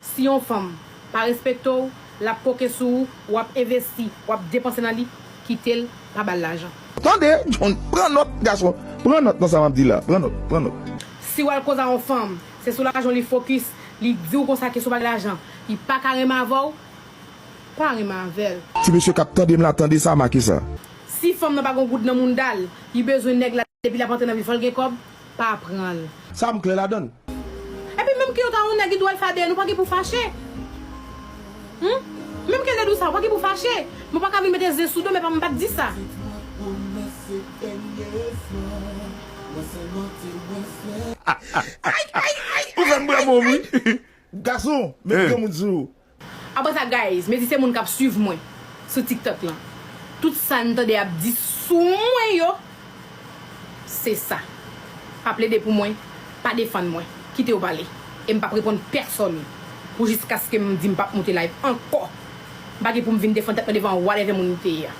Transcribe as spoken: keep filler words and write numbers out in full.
Si yon fanm pa respekte w, l ap koke sou ou, w ap envesti, w ap depanse nan li, kite l, pa ba l lajan. Tande, John, pran nòt, gason. Pran nòt nan sa m ap di la. Pran nòt, pran nòt. Si w al koze a yon fanm, se sou lajan w li fokis, li di w konsa ke si w pa gen lajan, li pa ka renmen avè w, pa renmen avè l. Ti mesye k ap tande m la, tande sa, make sa. Si fanm nan pa gen yon goud nan mounda l, li bezwen nèg la, depi l ap antre nan vi l, fò l gen kòb, pa pran l. Sa m klè ladan l. Epi menm ke yo ta yon nèg, li dwe al fè A D N, ou pa gen pou fache. Hmm? Menm ke l te di w sa, ou pa gen pou fache. Mwen pa ka vin mete zen sou do, men pa m pa t di sa. Ou fè m bwè mò, wi. Gason, met granmoun sou ou. Apre sa, guys, mezise moun k ap swiv mwen sou TikTok lan. Tout sa n tande y ap di sou mwen yo, se sa. Pa plede pou mwen, pa defann mwen. Kite yo pale. E m p ap reponn pèsonn pou jiskaske m di m p ap moute live ankò. M pa gen pou m vin defann tèt mwen devan whatever moun m te ye a.